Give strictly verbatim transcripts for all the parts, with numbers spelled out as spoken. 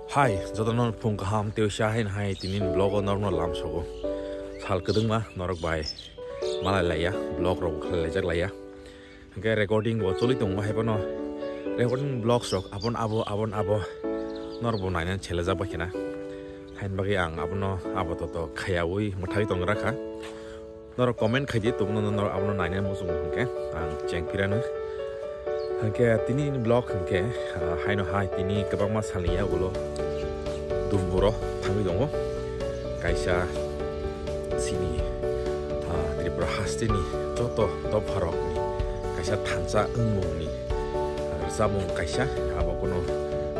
Hai, jotono phung kaham, tei uaisa haino hai tini vlog o norokno lamsogo. Sal kwdwngma norok bai malai laiya, vlog rok khlai laijak laiya. Hwnkhe recording bo choli tongo, hai phano recording vlogs rok abon abo, abon abo norok bo nainani selejak bai khena. Haini bagwi ang abono abo toto khayaui mwthagwi tongra kha. Norok comment khaidi, tubungo norok abono nainani muchungo hwnkhe ang cheng phirano. Hwnkhe tini ni vlog hwnkhe, ah, haino hai tini kwbangma salni yagulo Dumburo thangwi tongo. Kaisa chini, ah, Tripura hasteni joto dopharokni kaisa thansa wngmungni, ah, rwchapmung kaisa, abo kuno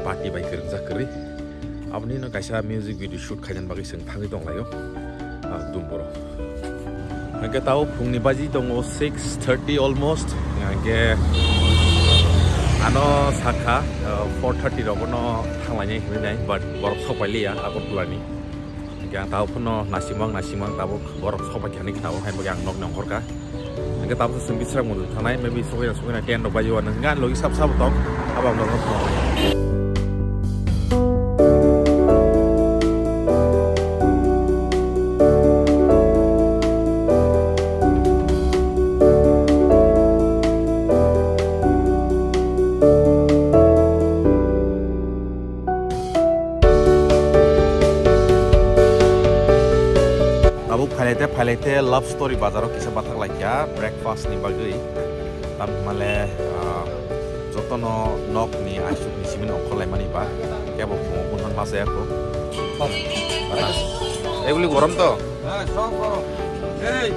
party bai kwrwngjak kwrwi. Aboni no kaisa music video shoot khainani bagwi chwng thangwi tonglaio, ah, Dumburo. Hwnkhe tao phungni baji tongo six thirty almost. Hwnkhe ano sakha, ah, four thirty rogono thanglainai hinwi nai, but borok sokpailiya Agartala ni. Hwnkhe ang tao phano nasimang nasimang tabuk borok sokpaikha hinwi khna-o, haini bagwi ang nokni ongkhorkha. Hwnkhe tabuk chwng Bisramganj thangnai, maybe sokya sokya ten rok baji o, hwnkhe ani logi sab sabo tong, abo ang nokno phunuknai. Tabuk phailai te, phailai te Love Story bazar o kisa bathak lai kha breakfast ni bagwi. Tam male, ah, jotono nok ni aisuk ni simi ongkhor lai mani ba kebo phungo kunthang ma chaya kho. Eguli gorom to? Ha, sob gorom. Ei.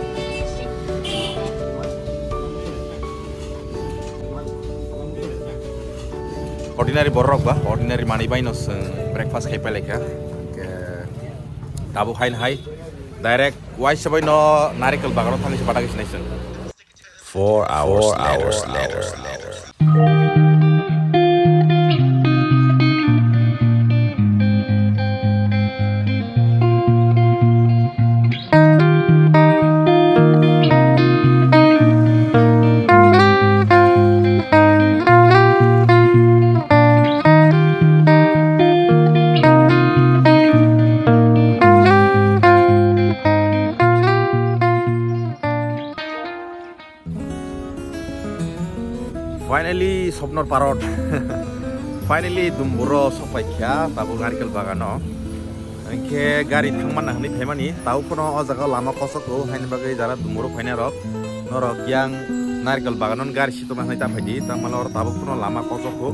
Ordinary borok ba, ordinary manwi bai no chwng breakfast khai pailai kha. Hwnkhe tabuk haino hai direct waisa bai no narikal bagano thangwi se bathak sinai chwng. Four hours later. Finally, Sopnor parot. Finally, Dumburo sokpai kha, tabuk narikal bagano. Hwnkhe gari thangmana hwnwi phaimani, tabuk phano o jaga lama kosok o, haini bagwi jara Dumburo phainai rok. Norok yang narikal bagano gari sitokna hwnwi ta phaidi, tangmala oro tabuk phano lama kosok o.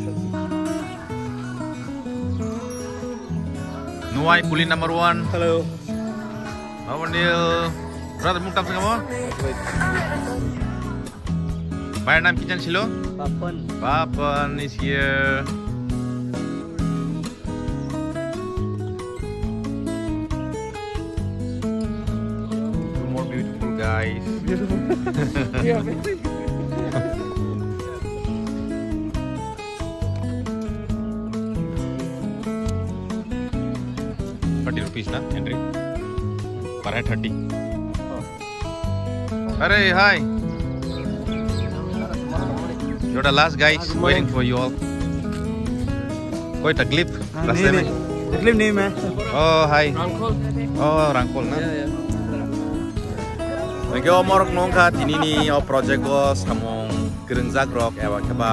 Nuwai kuli number one. Hello. How are you? Brother, muktam sengamo? Bhai, naam ki jan silo? Papan. Papan is here. Two more beautiful guys. Beautiful. Yeah, amazing. Thirty rupees na entry? Per head thirty. Are, hi. You're the last guys waiting for you all. कोई तकलीफ रास्ते में? तकलीफ नहीं मैं। Oh, hi. Oh, Rangkhol na? Hwnkhe o morok nongkha tinini o project o samung kwrwngjak rok eba kheba,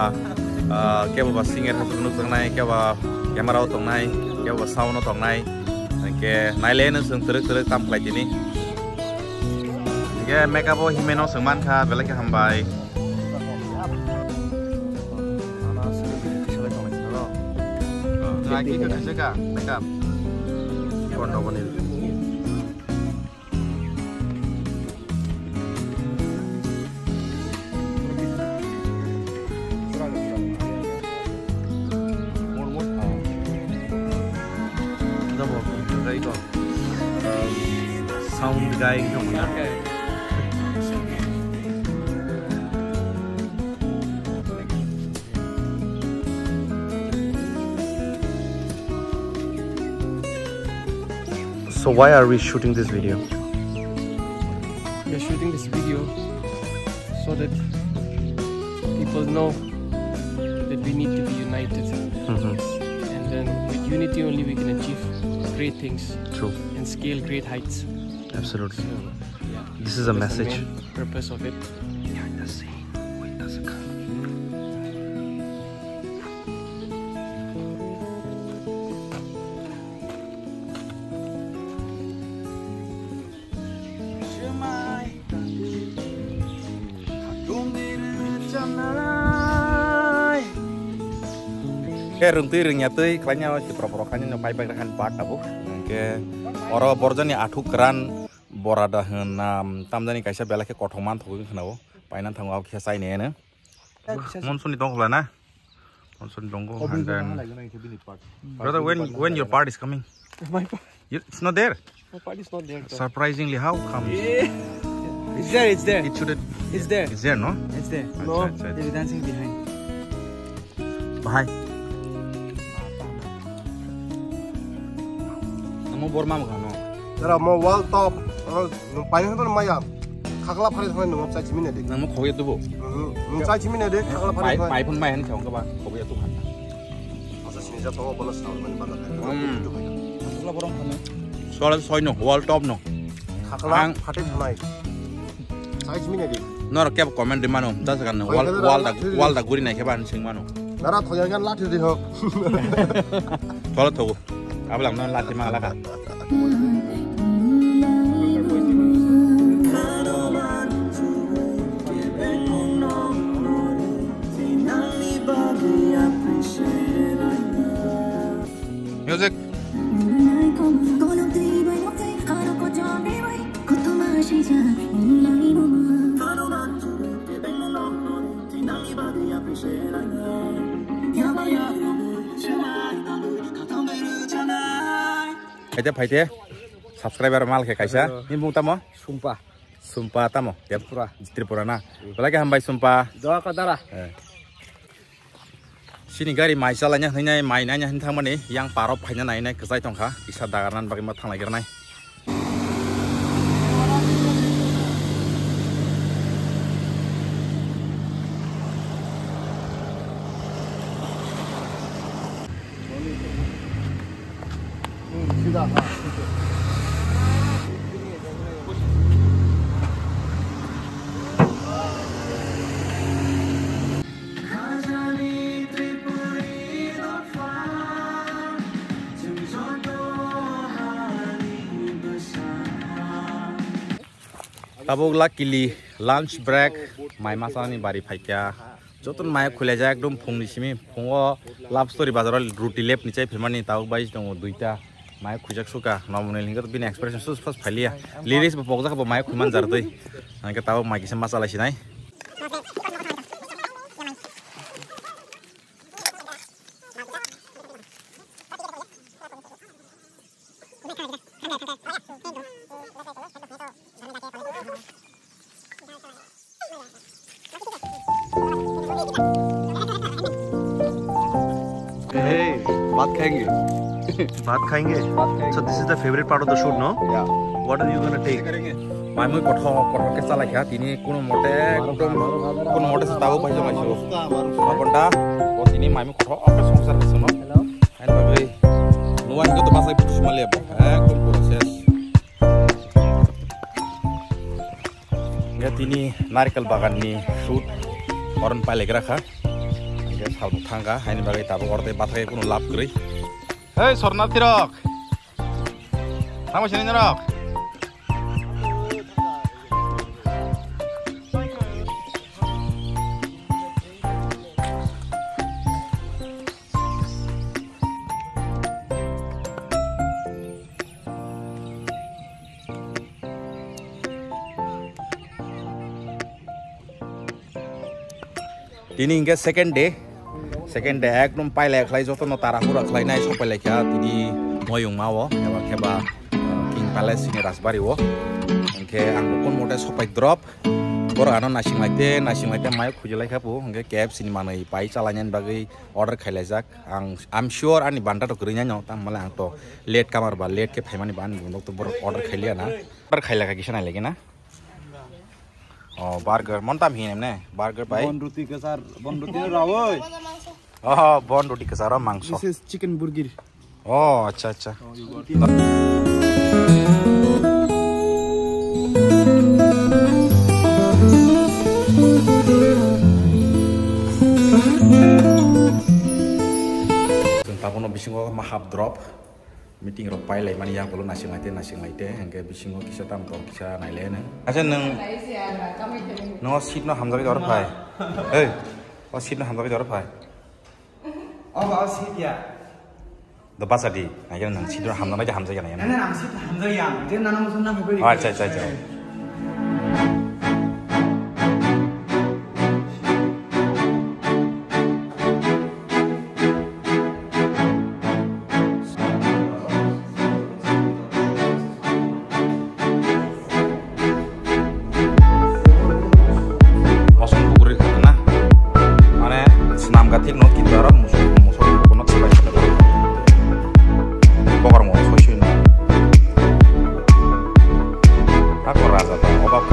ah, kebo ba singer hai phano tongnai, kebo ba camera o tongnai, kebo ba sound o tongnai. Hwnkhe naileno chwng twrwk twrwk tam khlai tini. Hwnkhe makeup o himeno chwng mankha, belai khe hambai. Makeup. Sound guy wngkha mona. So why are we shooting this video? We are shooting this video so that people know that we need to be united. Mhm. And, And with unity only we can achieve great things. True. And scale great heights. Absolutely. So, yeah, this is a message. That's the main purpose of it. Behind the scene with Nazaka. Khe rwngtwi rwngya twi khlaina o si borok borok khainino pai bai khan part tabuk. Hwnkhe oro borjani athuk kwran bora da hwn na tamjani kaisa belai khe kothoma thogwi khna o paina thango abo khe chaini ene. Monsoon ni tong khwlai na? Monsoon ni tongo. Brother, when, when your part is coming? My part? You, it's not there? My part is not there, sir. Surprisingly, how come? Yeah. It's there, it's there. It shouldn't. It's there. It's there, no? It's there. Acha, acha, acha. They're dancing behind. Bahai. Namo Borma mokha no. Tara mo wall top. Paina to maya. Khakla phari thangna nungma chai chimina de. Namo khogya tubo. Nung chai chimina de. Khakla phari. Pai phun bai han khong ba khogya tu han. Masa sini ja to bola sa mani bala. Hmm. Khakla borong khane. Soal soi no, wall top no. Khakla phate thanai. Chai chimina de. Nor kep comment di mano. Das kan wall, wall da, wall da guri nai khe ban sing mano. Nara thoyang kan lathi di ho. Cholo thogo. Ablang non lati mang laka. Music. Phaite, phaite. Subscriber mal khe kaisa. Hello. Ni bung tamo? Sumpa. Sumpa tamo? Tripura. Tripura na. Hmm. Belai khe hambai Sumpa. Doa ka dara. Eh. Sini gari mai chalaina hwnwi nai, mai naina hwnwi thangmani, yang parok phaina nainai kwchai tongkha, kisa dagarnani bagwi ma thanglaigrwnai. Tabuk luckily lunch break, mai masani bari phaikha. Joto maya khulajak ekdom phungni simi, phungo love story bazaro ruti lep ni chai phirmani tabuk bai tongo duita. Maya khujak suka, nomoni hingke bini expression sus pas phailiya. Lyrics bo pokjak bo maya khuiman jar dui. Hingke tabuk mai kisa ma chalai sinai. Hey, baat khayenge. Baat khayenge? Baat khayenge. So this is the favorite part of the shoot, no? Yeah. What are you gonna take? Mai mui kothok kothok khe chalai kha tini kono mote ekdom kono mote se tabuk bai jong aisu. Marusta, marusta. Marusta. Bo tini mai mui kothok khe songsar khe sono. Hello. Ani bagwi nuwa hingke to basai putus maliya bo. Ekdom pura ses. Hingke tini narikal bagan ni shoot oron pailaikra kha. Hingke salbo thangkha, haini bagwi tabuk oro tei bathai kunu lab kwrwi. Hei, sornathi rok! Thangma sini norok? Tini hingke second day, second day ekdom pailai khlai jotono tara hura khlainai sopailai kha tini moyung mao eba kheba, uh, King Palace ni Rajbari o. Hingke ang bo kon mote sopai drop, borok ano naising laite, naising laite mai khujilai kha bo, hingke K F C ni manwi pai chalainani bagwi order khailaijak. Ang, I'm sure ani banta to kwrwi nai no, tamo le ang to late comer ba, late khe phaimani ba ani bumung to borok order khailiya na. Order khailaka kisa nai lagi na? Oh, burger. Mon tam hin emne? Burger bai? Bon roti ke sir, bon roti rawoi. Oh, bon roti kwcharo mangso. This is chicken burger. Oh, acha, acha. Chwng tabono bisingo ma half drop meeting rok pai lai mani, yak bolo nasing lai te, nasing lai te, hingke bisingo kisa tam tong kisa nai le nang. Acha nang, no seat no hamjagwi dor phai. Hey, o seat no hamjagwi dor phai. Oh, ba, oh, seat ya. Do basa di, nai khe nang seat no hamjagwi de hamjagwi nai. Nana, ang seat hamjagwi ang. Je nana musun na hubri. Oh, acha, acha, acha. Bosong buguri khana. Mane, swnam ga thik no, kintu aro musuk, musuk, musuk no thik bai. Bokor mo soi soi no. Tako raja to, obak.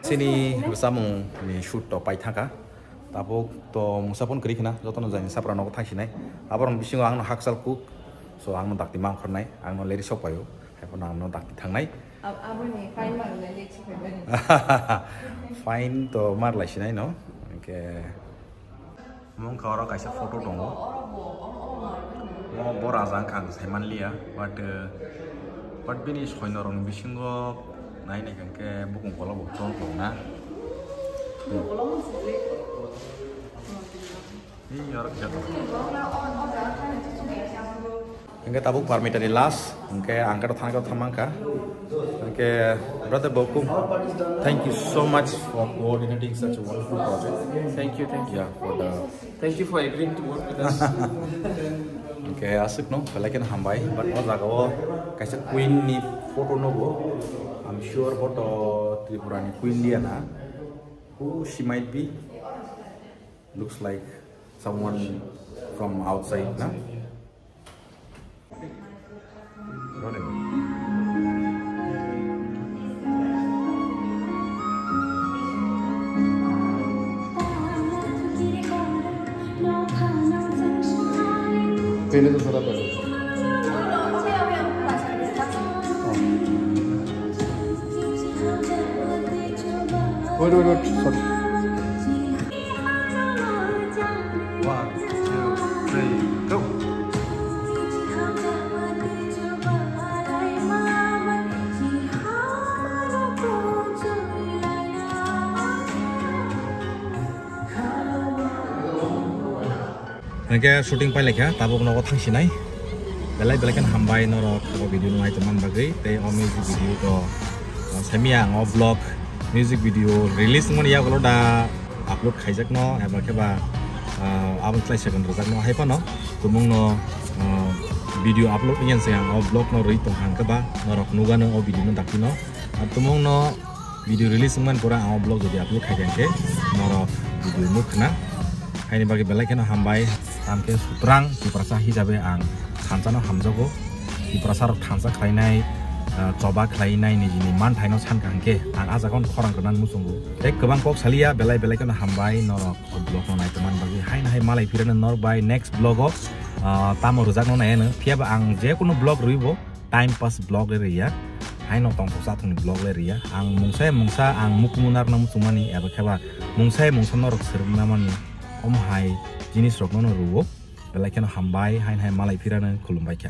Chini rwchapmung ni shoot to pai thangkha. Tabuk to mungsa phone kwrwi khna, jotono jani sapra nogo thangsinai. Aborok bisingo ang no hakchal kuk, so ang no dakti ma ongkhornai, ang no leri sok paio, hai phano ang no dakti thangnai. Ab-, aboni fine mar lai le chikha bani. Fine to mar lai sinai no, hingke mungkha oro kaisa photo tongo. Mo bo raja wngkha ang sai manliya, but, uh, but bini soino rokni bisingo nai nai khe bukung kola bo ton tongo na. Hingke tabuk parmita ni last, hingke ang khe thang khe thang mangkha. Hingke brother Bokum, thank you so much for coordinating such a wonderful project. Thank you, thank you. Yeah, for the Thank you for agreeing to work with us. Hingke aswk no belai kheno hambai, but o jaga o kaisa queen ni photo nugo. I'm sure bo to Tripura ni queen liya na. Who she might be? Looks like someone from outside, na? Rolling. Pele to sara pele. Oh. Wait, wait, wait. Sorry. One, two, three, go. Hingke shooting pai laikha, tabuk nogo thangsinai. Belai belai kheno hambai norok o video no nai tongmani bagwi, tei o music video to, uh, saimanya ang o vlog music video release wngmani yagulo da upload khaijakno, eba khe ba, uh, aboni slai second rwjakno hai phano tumungno, uh, video upload wngya se ang o vlog no rwi tong hang khe ba norok nugano o video no dakti no, uh, tumungno video release wngmani pore ang o vlog jodi upload khai khe norok video nuk khna. Haini bagwi belai kheno hambai, tamkhe sutrang Tiprasa hisabe ang thansa no hamjago. Tiprasa rok thansa khlainai, ah, choba khlainai nijini manthaino sankha hwnkhe ang ah jagao khorang rwnani muchungo. Tei kwbang kok saliya, belai belai kheno hambai norok o vlog no naitongmani bagwi. Haino hai malai phirano norok bai next vlog o, ah, tamo rwjakno naianw. Phiyaba ang jekunu vlog rwibo time pass vlog le rwya. Haino tongthok chathokni vlog le rwya. Ang mungsa mungsa ang mukumu narwkna muchungmani eba khe ba mungsa mungsa norok swrwngna mani omo hai jinis rokno no rwo. Belai kheno hambai, haino hai malai phirano khulumbai kha.